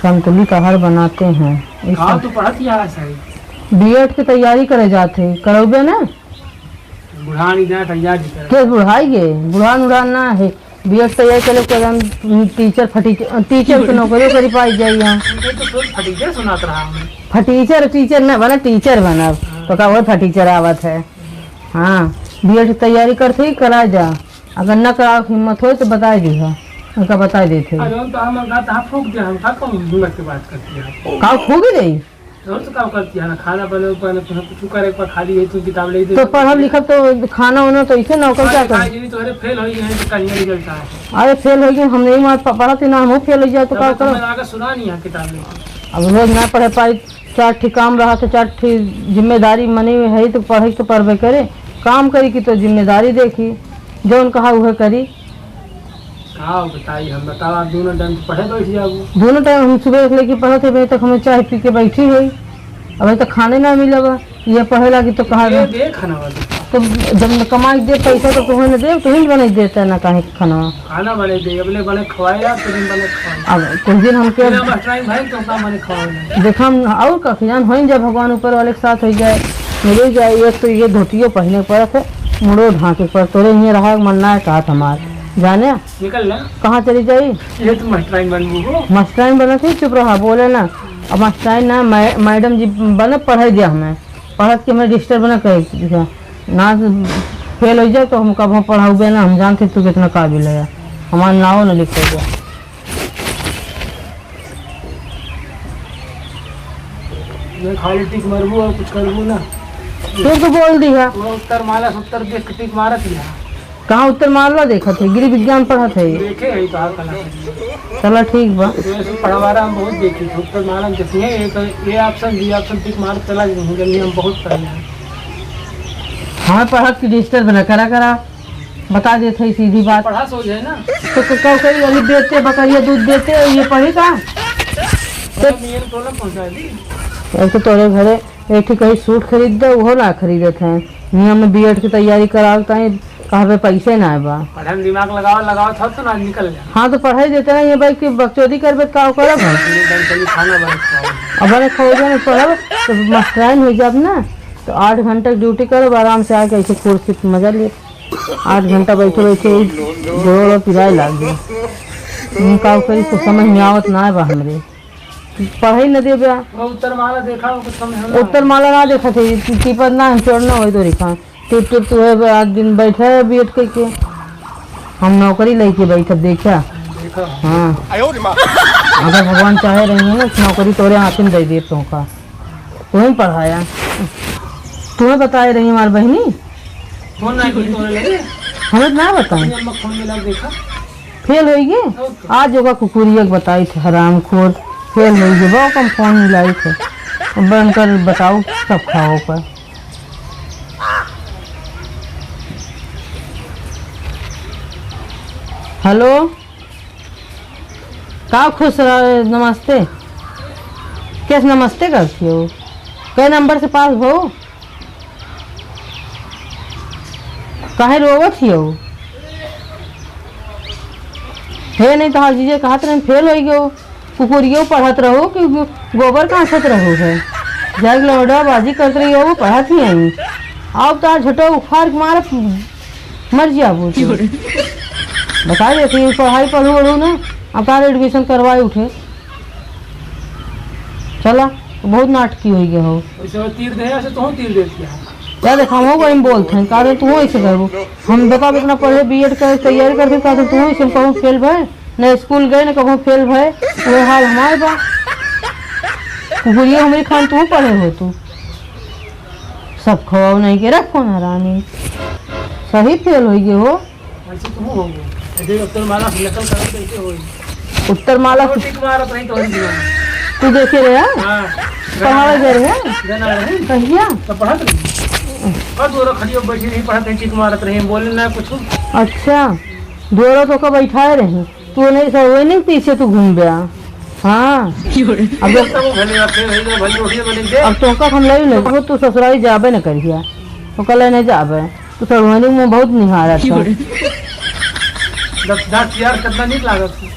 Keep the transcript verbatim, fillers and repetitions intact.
संतुलित आहार बनाते हैं। ये का सब तू पढ़त या है सही? बीएड की तैयारी करे जात है, करौबे ना? बुढ़ान इतना तैयार जी करे। के बुढ़ाई गे? बुढ़ान उढ़ान ना है। बीएड तैयारी करे के हम टीचर फटीचर, टीचर के नौकरी करी पाई जाई हम। ये तो तू फटीचर सुनात रहा हमें। फटीचर, टीचर ना बना, टीचर बनब। हाँ। तो का वही फटीचर आवत है। हाँ, बीएड की तैयारी करते ही करा जा। अगर न करावे के हिम्मत होई तो बताई दीहा, उनका बताई देत है। अरे, हम तो हम का तहाँ फूक दे, हम का कौन हिम्मत की बात करती है? का फूक ही देई? और तो का करती है ना, खाना बने ऊपर ना, कुछ, कुछ करे पर खाली है, तू किताब ले दे। तो पढ़ब लिखब तो खाना उना तो इसे नौकर क्या अरे, करे? खाई नहीं तो, अरे, फेल हो गए हैं तो कहीं रिजल्ट आए। अरे, फेल हो गए, हम नहीं मार प-, पढ़त ही ना, हम फेल हो जाए तो तब का तो करो? हमें आगे सुना नहीं है किताब लेके। अब रोज ना पढ़े पाई, चार ठी काम रहा तो चार ठी जिम्मेदारी मने में है तो पढ़े तो पढ़बे करे, काम करी की तो जिम्मेदारी देखी, जौन कहा उहे करी। का बताई हम, बताओ, आप दोनों टाइम तो पढ़े बैठ जाओ। दोनों टाइम हम सुबह से लेके पढ़त है, अभी तक हमें चाय पी के बैठी है, अभी तक खाने ना मिला बा। ये पढ़े लागी तो कहा ये ना। दे खाना वाली। तो जब न कमाई दे पैसा तो तुम्हें न दे, तुम्हें बने देते ना काहे खाना। खाना बने दे, अबले बने खवाए यार, तुम बने खवाए। अब कुछ दिन हमके बिना मास्टराइन भाई तो का बने खवाए ना। देखा हम और का जान होई जब भगवान ऊपर वाले के साथ हो जाए, मिले जाए, एक तो ये धोतियो पहने के पड़त है, मुड़ो ढांके के पड़त, तोरे हियां रहा मन ना है कहत हमार। जाने निकल ना। कहाँ चली जाई? ये तो मास्टराइन बनबू हो। मास्टराइन बनत ही चुप रहा, बोले ना। अब मास्टराइन ना, मै-, मैडम जी बने पढ़ाई दिया हमें, पढ़त के हमें डिस्टर्ब ना करे दिया। ना फेल हो जाए तो हम कबो पढ़ाऊबे ना, हम जानते तू कितना काबिल है, हमार नाव ना लिख दे। मैं खाली टिक मारबू और कुछ करबू ना। फिर तो बोल दिया। वो उत्तर माला से उत्तर देख के टिक मारत ही है। कहाँ उत्तर माला देखत है? गृह विज्ञान पढ़त है। देखे है कहाँ कला। चला ठीक बा। तो ऐसे पढ़वारा हम बहुत देखी थे, उत्तर माला में जैसे है, एक A option, B option टिक मारत चला गए, हम बहुत पढ़े हैं। हमें पढ़त की डिस्टर्ब न करा करा। बता देत है सीधी बात। पढ़ा सो जाए ना। तो क-, का करी, अभी बेचते बकरिया दूध देते, ये पढ़ी का? तो नियम टोला पहुंचा दी। अब तो तोरे घरे एक ठे कहीं सूट खरीद दे, उहो ना खरीदत है। नियम में बीएड की तैयारी करावत है, कहबे पैसे ना बा। पढ़े में दिमाग लगाओ, लगाओ, थोड़ा तो ना निकल जाए। हाँ, तो पढ़ाई देते ना, ये भाई की बकचोदी करबे, का करब हम? अपने दम से भी खाना बने खाओ। अब अरे खोजे में पढ़ब, तो मास्टराइन हो जाब ना, तो आठ घंटा ड्यूटी करब, आराम से आके ऐसे कुर्सी पे मजा लेब। आठ घंटा बैठे बैठे ही गोड़ पिराए लाग गए। हम का करी, कुछ समझ में आवत ना बा हमरे। पढ़ाई न देबे। वो उत्तर माला देखा, वो कुछ समझ में ना उत्तर माला ना देखत है, टिपत ना हम चोर ना होई तो रिखा। टिप टिप तू है, आज दिन बैठा है बीएड करके। हम नौकरी लेके बैठब, देखा। देखा। हाँ। अगर भगवान चाहे रही ना, नौकरी तोरे हाथ में दे दे तोका। तुम्हें पढ़ाया, तुम्हें बताए रही हमारी बहनी। फोन ना की तोरे लगे? हमें ना बताऊं। अपनी अम्मा फोन मिला देखा। फेल होई गे? और का? आज ओका कुकुरिया के बताई थे, हरामखोर। फेल होई गे, बाप हम फोन मिलाई थे। अब बनकर बताओ, सब खाओ पर। हेलो, का खुश रहो, नमस्ते। कैसे नमस्ते करती हो? कई नंबर से पास हो? काहे रोवत हियो? हे नहीं तो जीजे कहत रहे फेल होई गयो। कुकुरियो पढ़त रहो कि गो-, गोबर कांचत रहो है। जाके लौंडा बाजी करत रही हो, वो पढ़त ही आई। अब तो आज झटो उखाड़ के मारत मर जाबू तू। बता देती हूँ, पढ़ाई पढ़ू बढ़ू ना, अब तार एडमिशन करवाए उठे। चला, बहुत नाटकी होई गया हो। वैसे वो तीर दे, ऐसे तो हम तीर देती है। क्या देखा, हम हो गए, हम बोलते हैं, का रे, तू हो ऐसे करबो? हम बताओ, इतना पढ़े, बीएड करे, तैयारी करते, का रे, तू हो ऐसे, हम कहूँ फेल भए, न स्कूल गए, न कहूँ फेल भए, वो हाल हमारे बा। कुकुरिया हमारी खान तू पढ़े हो, तू सब खवाओ नहीं के रखो ना रानी, सही फेल होई गए हो। ऐसे तुम हो गए। देख, उत्तर माला से नकल करो तो ऐसे होई। उत्तर माला और की टिक मारत रही तो हम दिया। तू देखे रहे, हाँ? हाँ। पढ़ावे गए रहे? गना रहे। कहिया? तो पढ़त रही। और दोनों खड़ी बैठी रही, पढ़त रही, टिक मारत रही, बोले ना कुछ। अच्छा, दोनों तो का बैठाए रही, तू नहीं सो, वो नहीं पीछे तू घूम गया। हाँ। अब तब वो भले रखे, भले, भले रोटी बने दे। अब तो का हम नहीं ले, तू ससुराल जाबे न करिया, तो कल नहीं जाबे। तो सर, वही में बहुत निहारत है। दस, दस यार, कितना नीक लागत है।